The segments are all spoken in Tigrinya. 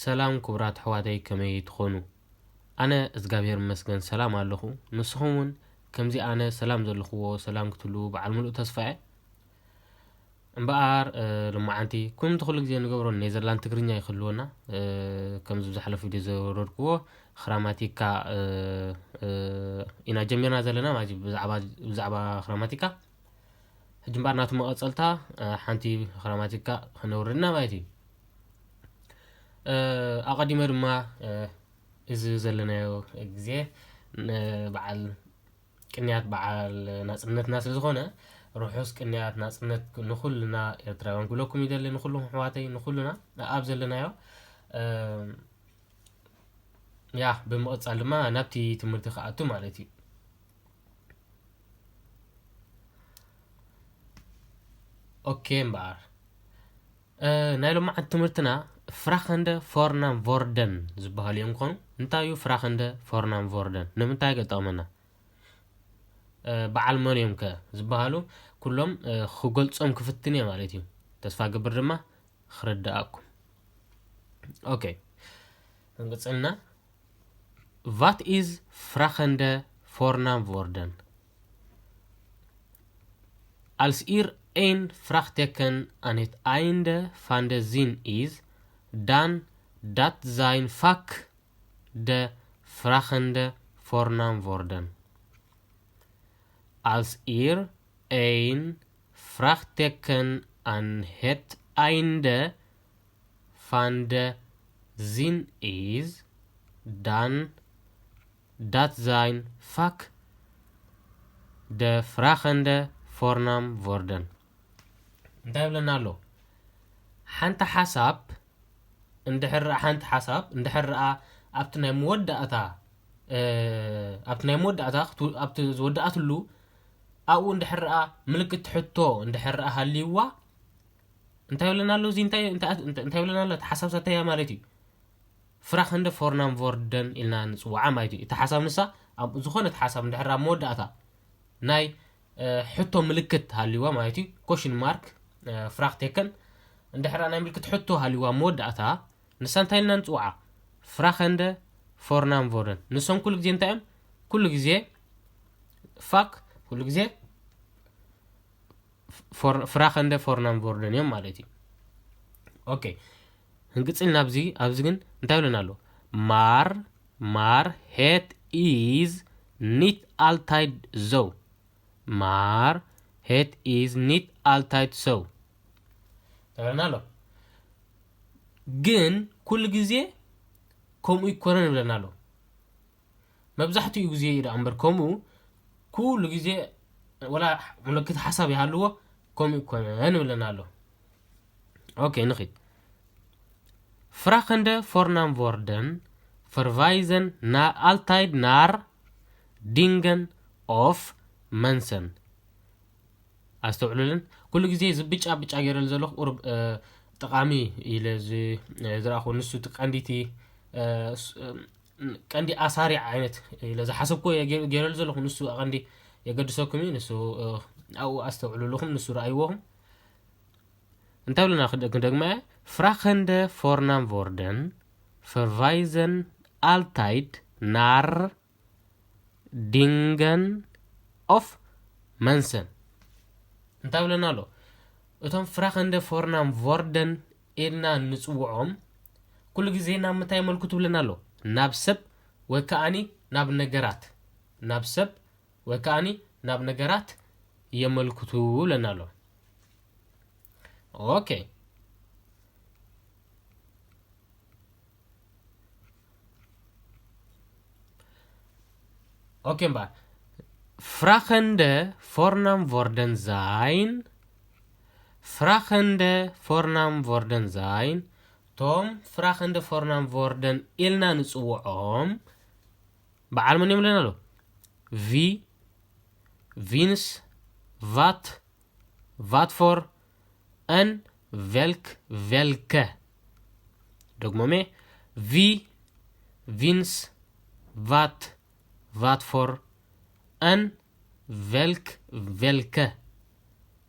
ሰላም ክቡራት ኣሕዋተይ፣ ከመይ ትኾኑ? ኣነ እግዚኣብሔር ይመስገን ሰላም ኣለኹ። ንስኹም እውን ከምዚ ኣነ ሰላም ዘለኽዎ ሰላም ክትህልዉ በዓል ምሉእ ተስፋ እየ። እምበኣር፣ እ፣ ሎማዓንቲ ከምቲ ኩሉ ግዜ ንገብሮ ኔዘርላንድ ትግርኛ ይክህልወና። እ፣ ከምዚ ብዝሓለፈ ቪድዮ ዘወረድክዎ ኽራማቲካ፣ እ፣ እ፣ ኢና ጀሚርና ዘለና ማለት እዩ። ብዛዕባ፣ ብዛዕባ ኽራማቲካ። ሕጂ እምበኣር ናቱ መቐጸልታ፣ እ፣ ሓንቲ ኽራማቲካ ክነውርድና ማለት እዩ። እ፣ ኣቐዲመ ድማ፣ እ፣ እዚ ዘለናዮ ግዜ ን-፣ በዓል ቅንያት በዓል ናጽነትና ስለ ዝኾነ፣ ርሑስ ቅንያት ናጽነት ንኹልና ኤርትራውያን ክብለኩም ይደሊ፣ ንኹሎም ኣሕዋተይ፣ ንኹልና ኣብ ዘለናዮ። እ፣ ያ፣ ብምቕጻል ድማ ናብቲ ትምህርቲ ክኣቱ ማለት እዩ። ኦኬ እምበኣር፣ እ፣ ናይ ሎማዓንቲ ትምህርትና ፍራኸንደ ፎርናም ቮርደን ዝበሃሉ እዮም ክኾኑ። እንታይ እዩ ፍራኸንደ ፎርናም ቮርደን? ንምንታይ ይጠቕመና? እ፣ በዓል መን እዮም ከ ዝበሃሉ? ኩሎም፣ እ፣ ክገልጾም ክፍትን እየ ማለት እዩ። ተስፋ ገብር ድማ ክርድኣኩም። ኦኬ፣ ክንቅጽልና። Wat is fragende voornaamwoorden? Als er een vraagteken aan het einde van de zin is, dan dat zijn vaak de fragende voornaamwoorden. Als er een vraagteken aan het einde van de zin is, dan dat zijn vaak de vragende voornaamwoorden. እንታይ ይብለና ኣሎ? ሓንቲ ሓሳብ እንድሕር ረኣ፣ ሓንቲ ሓሳብ እንድሕር ረኣ ኣብቲ ናይ መወዳእታ፣ እ፣ ኣብቲ ናይ መወዳእታ ክቱ-፣ ኣብቲ ዝወዳእትሉ ኣብኡ እንድሕር ረኣ ምልክት ሕቶ እንድሕር ረኣ ሃልይዋ፣ እንታይ ይብለና ኣሎ? እዚ እንታይ፣ እንታይ፣ እንታይ፣ እንታይ ይብለና ኣሎ? እቲ ሓሳብ ሳተያ ማለት እዩ። ፍራኸንደ ፎርናም ቮርደን ኢልና ንጽውዓ ማለት እዩ። እቲ ሓሳብ ንሳ፣ ኣብ ዝኾነት ሓሳብ እንድሕር ኣብ መወዳእታ ናይ፣ እ፣ ሕቶ ምልክት ሃልይዋ ማለት እዩ። ኮሽን ማርክ፣ እ፣ ፍራክ ቴከን፣ እንድሕር ናይ ምልክት ሕቶ ሃልይዋ ኣብ መወዳእታ፣ ንሳ እንታይ ኢልና ንጽውዓ? ፍራኸንደ ፎርናም ቮርደን። ንሶም ኩሉ ግዜ እንታይ እዮም? ኩሉ ግዜ ፋክ፣ ኩሉ ግዜ ፎር-፣ ፍራኸንደ ፎርናም ቮርደን እዮም ማለት እዩ። ኦኬ፣ ህንቅጽል ናብዚ፣ ኣብዚ ግን እንታይ ይብለና ኣሎ? ማር፣ ማር ሄት ኢዝ ኒት ኣልታይድ ዘው። ማር ሄት ኢዝ ኒት ኣልታይድ ዘው። ይብለና ኣሎ። ግን ኩሉ ግዜ ከምኡ ይኮነን ይብለና ኣሎ። መብዛሕትኡ ግዜ እዩ ደኣ እምበር ከምኡ ኩሉ ግዜ ወላ ምልክት ሓሳብ ይሃልዎ ከምኡ ይኮነን ይብለና ኣሎ። ኦኬ፣ ንኺድ። Vragende voornaamwoorden verwijzen na altijd naar dingen of mensen. ኣስተውዕሉልን፣ ኩሉ ግዜ እዚ ብጫ ብጫ ገይረሉ ዘለኹ ቁሩብ፣ እ፣ ጠቓሚ ኢለ ዝ-፣ እ፣ ዝረኣኹ ንሱ እቲ ቀንዲቲ፣ እ፣ ስ-፣ እ፣ ቀንዲ ኣሳሪ ዓይነት ኢለ ዝሓሰብኩ እየ ገ-፣ ገይረሉ ዘለኹ። ንሱ ቀንዲ የገድሰኩም እዩ። ንሱ፣ እ፣ ኣብኡ ኣስተውዕሉልኹም፣ ንሱ ረኣይዎኹም። እንታይ ብለና ክደ-፣ ክደግማ እየ? Vragende voornaamwoorden verwijzen altijd naar dingen of mensen። እንታይ ብለና ኣሎ? እቶም ፍራኸንደ ፎርናም ቮርደን ኢልና ንጽውዖም ኩሉ ግዜ ናብ ምንታይ የመልክቱ ብለና ኣሎ? ናብ ሰብ ወይ ከኣኒ ናብ ነገራት። ናብ ሰብ ወይ ከኣኒ ናብ ነገራት የመልክቱ ብለና ኣሎ። ኦኬ። ኦኬ እምበኣር። Vragende voornaamwoorden zijn. Vragende voornaamwoorden zijn. እቶም ፍራኸንደ ፎርናም ቮርደን ኢልና ንጽውዖም በዓል መን እዮም ኢለና ኣሎ? Wie, wiens, wat, wat voor en welk, welke. ደግሞሜ፣ wie, wiens, wat, wat voor en welk, welke።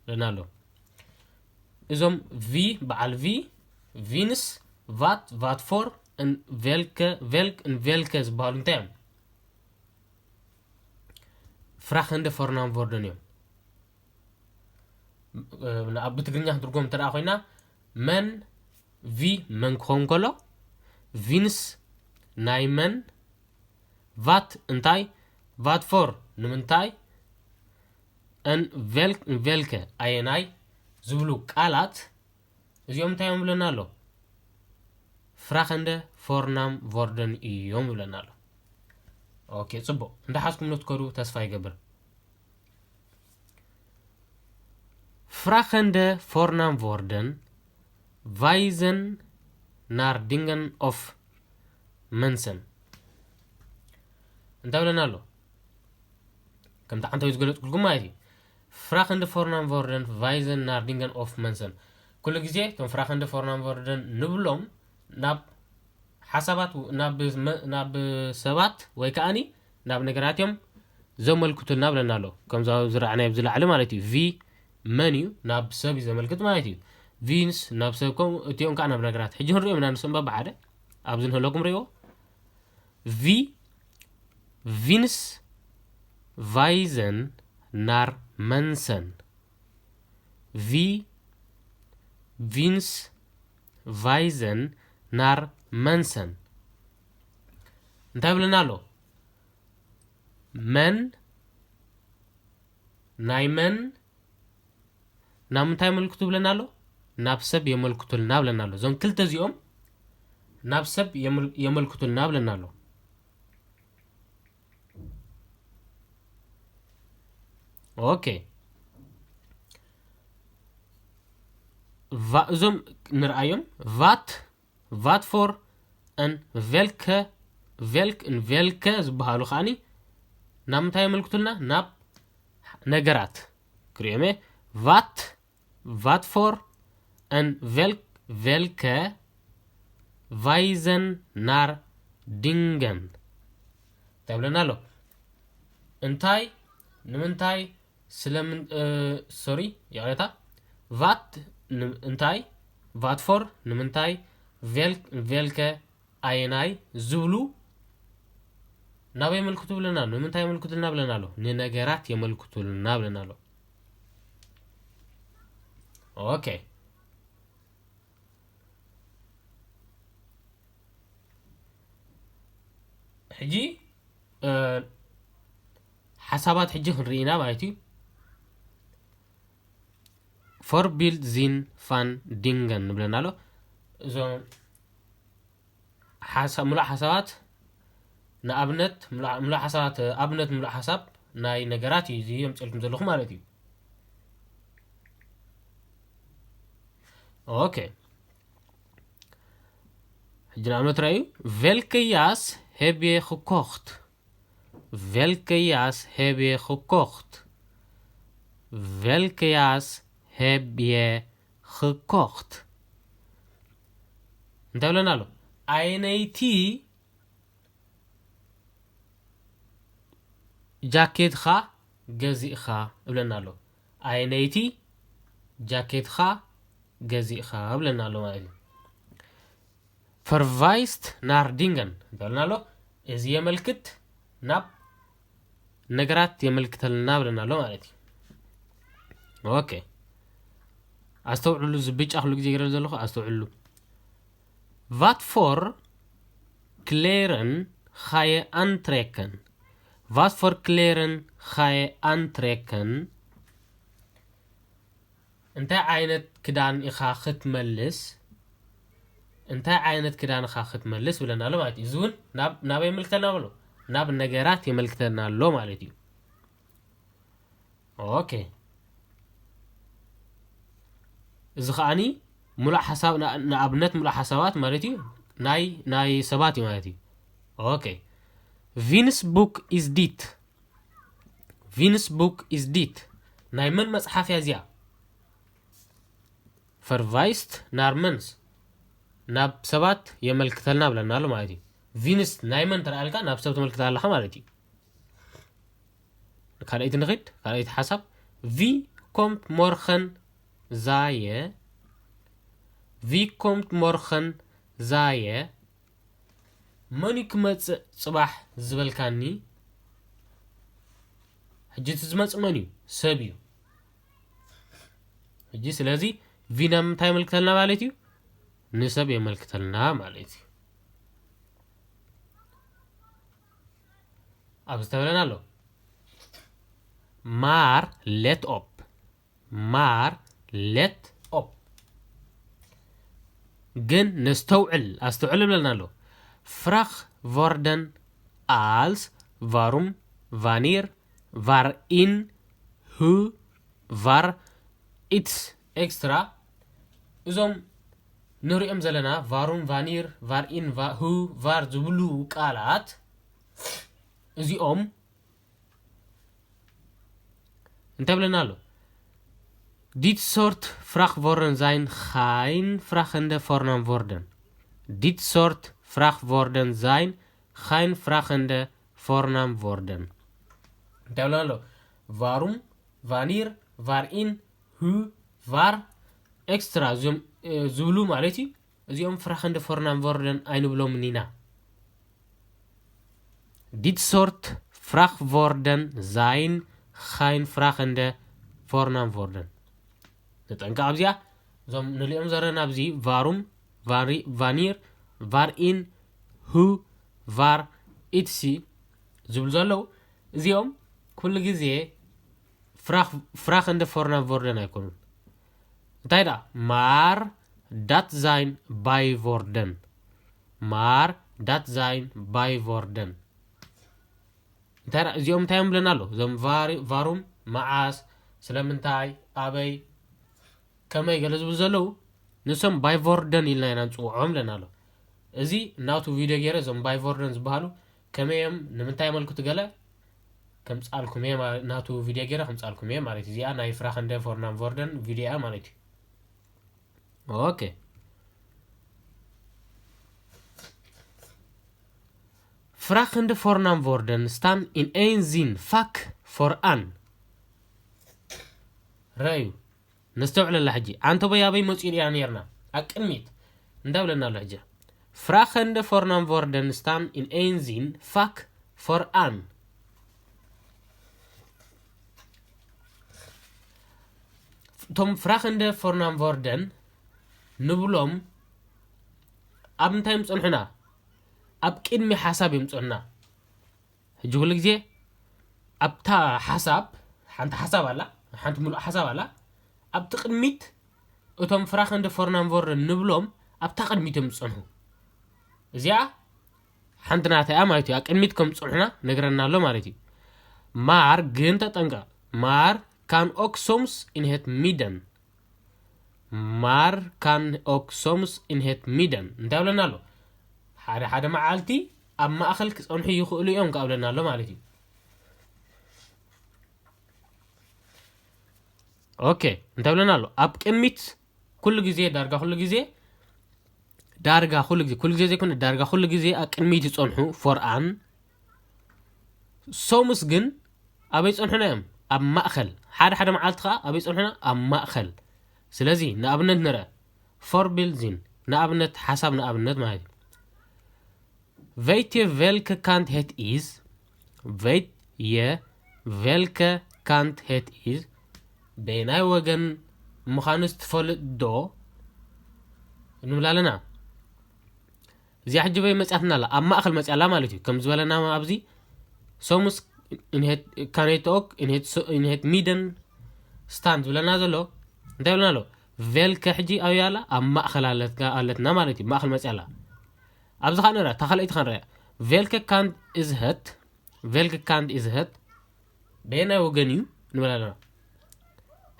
ለና ኣሎ። እዞም ቪ፣ በዓል ቪ፣ ቪንስ፣ ቫት፣ ቫት ፎር፣ ን ቬልከ፣ ቬልክ ን ቬልከ ዝበሃሉ እንታይ እዮም? ፍራኸንደ ፎርናም ቮርደን እዮም። እ፣ ኣብ ብትግርኛ ክትርጎም እንተ ደኣ ኮይና፣ መን፣ ቪ መን ክኸውን ከሎ፣ ቪንስ ናይ መን፣ ቫት እንታይ፣ ቫት ፎር ንምንታይ፣ ን ቬልክ፣ ን ቬልከ ኣየናይ ዝብሉ ቃላት እዚኦም እንታይ እዮም ብለና ኣሎ? ፍራኸንደ ፎርናም ቮርደን እዮም ብለና ኣሎ። ኦኬ፣ ጽቡቕ። እንዳሓዝኩም ንትከዱ ተስፋ ይገብር። ፍራኸንደ ፎርናም ቮርደን ቫይዘን ናር ዲንገን ኦፍ መንሰን እንታይ ብለና ኣሎ? ከምቲ ዓንተዊ ዝገለጽኩልኩም ማለት እዩ። ፍራኸንደ ፎርናም ቮርደን ቫይዘን ናር ዲንገን ኦፍ መንሰን። ኩሉ ግዜ እቶም ፍራኸንደ ፎርናም ቮርደን ንብሎም ናብ ሓሳባት፣ ናብ መ-፣ ናብ ሰባት ወይ ከኣኒ ናብ ነገራት እዮም ዘመልክቱልና ብለና ኣሎ። ከምዛ ዝረኣናዮ ኣብዚ ላዕሊ ማለት እዩ። ቪ መን እዩ? ናብ ሰብ እዩ ዘመልክት ማለት እዩ። ቪንስ ናብ ሰብ፣ ከምኡ እቲኦም ከኣ ናብ ነገራት። ሕጂ ክንሪኦም ኢና ንስኦም በብሓደ። ኣብዚ ንህለኩም ርእይዎ። ቪ፣ ቪንስ ቫይዘን ናር መንሰን። ቪ፣ ቪንስ ቫይዘን ናር መንሰን። እንታይ ብለና ኣሎ? መን፣ ናይ መን፣ ናብ ምንታይ የመልክቱ ብለና ኣሎ? ናብ ሰብ የመልክቱልና ብለና ኣሎ። እዞም ክልተ እዚኦም ናብ ሰብ የመል-፣ የመልክቱልና ብለና ኣሎ። ኦኬ። ቫ-፣ እዞም ንርኣዮም። ቫት፣ ቫት ፎር ን ቬልከ፣ ቬልክ ን ቬልከ ዝበሃሉ ከኣኒ ናብ ምንታይ የመልክቱልና? ናብ ነገራት። ክሪኦሜ ቫት፣ ቫት ፎር ን ቬልክ፣ ቬልከ ቫይዘን ናር ዲንገን እንታይ ብለና ኣሎ? እንታይ፣ ንምንታይ፣ ስለምን፣ እ፣ ሶሪ፣ ይቕሬታ። ቫት ን-፣ እንታይ፣ ቫት ፎር ንምንታይ፣ ቬልክ፣ ቬልከ ኣየናይ ዝብሉ ናበይ የመልክቱ ብለና ኣሎ? ንምንታይ የመልክቱልና ብለና ኣሎ? ንነገራት የመልክቱልና ብለና ኣሎ። ኦኬ። ሕጂ፣ እ፣ ሓሳባት ሕጂ ክንርኢ ኢና ማለት እዩ። ፎርቢልድ ዚን ፋን ዲንገን ንብለና ኣሎ። እዞም ሓሳ-፣ ምሉእ ሓሳባት ንኣብነት፣ ምሉእ፣ ምሉእ ሓሳባት፣ ኣብነት ምሉእ ሓሳብ ናይ ነገራት እዩ እዚ የምፅልኩም ዘለኹ ማለት እዩ። ኦኬ። ሕጂ ንኣብነት ራእዩ፣ ቬልከያስ ሄብየ ክኮኽት። ቬልከያስ ሄብየ ክኮኽት። ቬልከያስ ሄብየ ክኮኽት። እንታይ ብለና ኣሎ? ኣይነይቲ ጃኬትኻ ገዚእኻ እብለና ኣሎ። ኣይነይቲ ጃኬትኻ ገዚእኻ እብለና ኣሎ ማለት እዩ። ፈርቫይስት ናር ዲንገን እንተበልና ኣሎ፣ እዚ የመልክት ናብ ነገራት የመልክተልና ብለና ኣሎ ማለት እዩ። ኦኬ፣ ኣስተውዕሉ፣ እዚ ብጫ ኩሉ ግዜ ገይረ ዘለኹ ኣስተውዕሉ። ቫት ፎር ክሌረን ኻየ ኣንትሬከን። ቫት ፎር ክሌረን ኻየ ኣንትሬከን። እንታይ ዓይነት ክዳን ኢኻ ክትመልስ? እንታይ ዓይነት ክዳን ኢኻ ክትመልስ ብለና ኣሎ ማለት እዩ። እዚ እውን ናብ፣ ናበይ የመልክተና ኣሎ? ናብ ነገራት የመልክተና ኣሎ ማለት እዩ። ኦኬ። እዚ ከኣኒ ሙሉእ ሓሳብ፣ ና-፣ ንኣብነት ሙሉእ ሓሳባት ማለት እዩ። ናይ፣ ናይ ሰባት እዩ ማለት እዩ። ኦኬ። ቪንስ ቡክ ኢዝ ዲት። ቪንስ ቡክ ኢዝ ዲት። ናይ መን መጽሓፍ እያ እዚኣ? ፈርቫይስት ናር መንስ፣ ናብ ሰባት የመልክተልና ብለና ኣሎ ማለት እዩ። ቪንስ ናይ መን ተረኣልካ ናብ ሰብ ተመልክተ ኣለኻ ማለት እዩ። ካልኣይቲ ንኺድ፣ ካልኣይቲ ሓሳብ። ቪ ኮምት ሞርኸን ዛየ፣ ቪ ኮምት ሞርኸን ዛየ፣ መን እዩ ክመጽእ ጽባሕ ዝበልካኒ? ሕጂ እቲ ዝመጽእ መን እዩ? ሰብ እዩ። ሕጂ ስለዚ ቪ ንምንታይ የመልክተልና ማለት እዩ? ንሰብ የመልክተልና ማለት እዩ። ኣብዚ ተብለና ኣሎ። ማር ሌት ኦፕ። ማር ሌት ኦፕ። ግን ነስተውዕል፣ ኣስተውዕል ብለና ኣሎ። ፍራኽ ቮርደን ኣልስ ቫሩም ቫኒር ቫር ኢን ሁ ቫር ኢትስ ኤክስትራ። እዞም ንሪኦም ዘለና ቫሩም ቫኒር ቫር ኢን ሁ ቫር ዝብሉ ቃላት እዚኦም እንታይ ብለና ኣሎ? ዲት ሶርት ፍራኽ ቮርደን ዛይን ኻይን ፍራኸንደ ፎርናም ቮርደን። ዲት ሶርት ፍራኽ ቮርደን ዛይን ኻይን ፍራኸንደ ፎርናም ቮርደን። እንታይ ብለና ኣሎ? ቫሩም ቫኒር ቫር ኢን ሁ ቫር ኤክስትራ እዚኦም ዝብሉ ማለት እዩ። እዚኦም ፍራኸንደ ፎርናም ቮርደን ኣይንብሎምን ኢና። ዲት ሶርት ፍራኽ ቮርደን ዛይን ኻይን ፍራኸንደ ፎርናም ቮርደን። ንጠንቀቕ ኣብዚኣ። እዞም ንሪኦም ዘለና ኣብዚ ቫሩም ቫኒር ቫር ኢን ሁ ቫር ኢትሲ ዝብሉ ዘለዉ እዚኦም ኩሉ ግዜ ፍራኸንደ ፎርናም ቮርደን ኣይኮኑን። እንታይ ደኣ ማር ዳት ዛይን ባይ ቮርደን። ማር ዳት ዛይን ባይ ቮርደን። እንታይ ደኣ እዚኦም እንታይ እዮም ብለና ኣሎ? እዞም ቫሩም መዓስ፣ ስለምንታይ፣ ኣበይ፣ ከመይ ገለ ዝብሉ ዘለዉ ንሶም ባይ ቮርደን ኢልና ኢና ንፅውዖም ብለና ኣሎ። እዚ ናቱ ቪድዮ ገይረ እዞም ባይ ቮርደን ዝበሃሉ ከመይ እዮም ንምንታይ የመልክቱ ገለ ከምፃልኩም እየ ናቱ ቪድዮ ገይረ ከምፃልኩም እየ ማለት እዩ። እዚኣ ናይ ፍራኸንደ ፎርናም ቮርደን ቪድዮ እያ ማለት እዩ። ኦኬ። ፍራኸንደ ፎርናም ቮርደን ስታን ኢን ኤን ዚን ፋክ ፎር ኣን። ረዩ ነስተውዕለላ ሕጂ ኣንተ በይ ኣበይ መፂኡ ያ ነርና ኣብ ቅድሚት እንታይ ብለና ኣሎ ሕጂ? ፍራኸንደ ፎርናም ቮርደን ስታን ኢን ኤን ዚን ፋክ ፎር ኣን። እቶም ፍራኸንደ ፎርናም ቮርደን ንብሎም ኣብ ምንታይ እዮም ዝፀንሑና? ኣብ ቅድሚ ሓሳብ እዮም ዝፀንሑና። ሕጂ ኩሉ ግዜ ኣብታ ሓሳብ ሓንቲ ሓሳብ ኣላ ሓንቲ ምሉእ ሓሳብ ኣላ ኣብቲ ቅድሚት እቶም ፍራኸንደ ፎርናም ቮርደን ንብሎም ኣብታ ቅድሚት እዮም ዝፀንሑ። እዚኣ ሓንቲ ናታ እያ ማለት እዩ። ኣብ ቅድሚት ከም ዝፀንሑና ነግረና ኣሎ ማለት እዩ። ማር ግን ተጠንቀቕ። ማር ካን ኦክ ሶምስ ኢንሄት ሚደን። ማር ካን ኦክ ሶምስ ኢንሄት ሚደን እንታይ ብለና ኣሎ? ሓደ ሓደ መዓልቲ ኣብ ማእኸል ክፀንሑ ይኽእሉ እዮም ከብለና ኣሎ ማለት እዩ። ኦኬ እንታይ ብለና ኣሎ? ኣብ ቅድሚት ኩሉ ግዜ ዳርጋ ኩሉ ግዜ ዳርጋ ኩሉ ግዜ ኩሉ ግዜ ዘይኮነ ዳርጋ ኩሉ ግዜ ኣብ ቅድሚት ይፀንሑ ፎርኣን ሶምስ ግን ኣበይ ፀንሑና እዮም? ኣብ ማእኸል ሓደ ሓደ መዓልቲ ከዓ ኣበይ ፀንሑና? ኣብ ማእኸል። ስለዚ ንኣብነት ንረ ፎርቢልዚን ንኣብነት ሓሳብ ንኣብነት ማለት እዩ። Weet je welke kant het is? Weet je welke kant het is? በየናይ ወገን ምዃኑስ ትፈልጥ ዶ? ንብል ኣለና። እዚኣ ሕጂ በይ መፅያትና ኣላ ኣብ ማእኸል መፅያ ኣላ ማለት እዩ። ከም ዝበለና ኣብዚ ሶምስ ኢንሄት ካኔት ኦክ ኢንሄት ሚደን ስታንድ ዝብለና ዘሎ እንታይ ብለና ኣሎ? ቬልከ ሕጂ ኣበይ ኣላ? ኣብ ማእኸል ኣለትና ማለት እዩ። ማእኸል መፅያ ኣላ። ኣብዚ ከዓ ንርኣ እታ ካልኣይቲ ክንርኣ ቬልከ ካንት እዝሀት ቬልከ ካንት እዝሀት በየናይ ወገን እዩ ንብል ኣለና።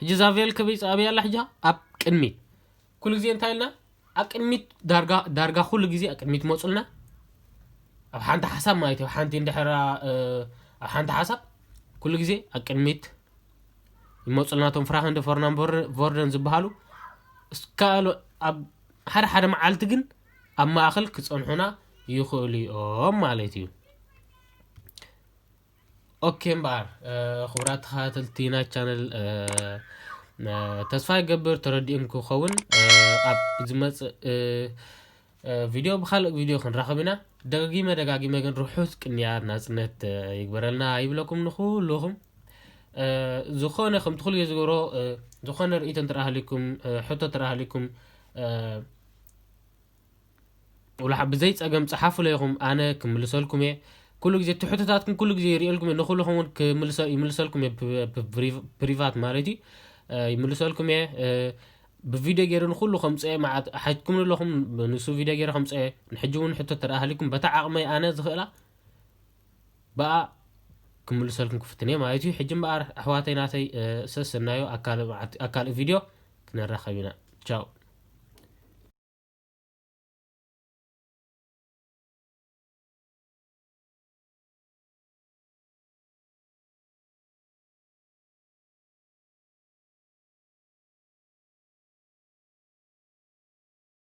ሕጂ እዛ ቬልከ በይፃ ኣበይ ኣላ? ሕጂ ኣብ ቅድሚት ኩሉ ግዜ እንታይ ኢልና ኣብ ቅድሚት ዳርጋ ዳርጋ ኩሉ ግዜ ኣብ ቅድሚት መፁልና ኣብ ሓንቲ ሓሳብ ማለት እዩ። ሓንቲ እንድሕር ኣብ ሓንቲ ሓሳብ ኩሉ ግዜ ኣብ ቅድሚት ይመፁልና እቶም ፍራኸንደ ፎርናን ቮርደን ዝበሃሉ እስካሉ ኣብ ሓደ ሓደ መዓልቲ ግን ኣብ ማእኸል ክፀንሑና ይኽእሉ እዮም ማለት እዩ። ኦኬ እምበኣር ክቡራት ተኸታተልቲ ናይ ቻነል ተስፋ ይገብር ተረዲእም ክኸውን ኣብ ዝመፅእ ቪድዮ ብካልእ ቪድዮ ክንራኸብ ኢና። ደጋጊመ ደጋጊመ ግን ርሑስ ቅንያት ናጽነት ይግበረልና ይብለኩም ንኩልኹም። ዝኾነ ከምቲ ኩሉ ግዜ ዝገብሮ ዝኾነ ርእይቶ እንተ ሃሊኩም፣ ሕቶ እንተ ሃሊኩም፣ ብዘይ ጸገም ጸሓፉለይ ኢኹም፣ ኣነ ክምልሰልኩም እየ። ኩሉ ግዜ እቲ ሕቶታትኩም ኩሉ ግዜ ይርእየልኩም እየ፣ ንኹልኹም እውን ይምልሰልኩም እየ፣ ፕሪቫት ማለት እዩ። ይምልሰልኩም እየ። ብቪድዮ ገይሩ ንኹሉ ከምፅአ መዓት ሓጅኩም ኣለኹም። ንሱ ቪድዮ ገይረ ከምፅአ፣ ንሕጂ እውን ሕቶ ተደኣ ሃሊኩም በታ ዓቕመይ ኣነ ዝኽእላ ብኣ ክምልሰልኩም ክፍትን እየ ማለት እዩ። ሕጂ እምበኣር ኣሕዋተይ ናተይ፣ ሰሰናዩ ኣካል ቪድዮ ክነራኸብ ኢና። ቻው።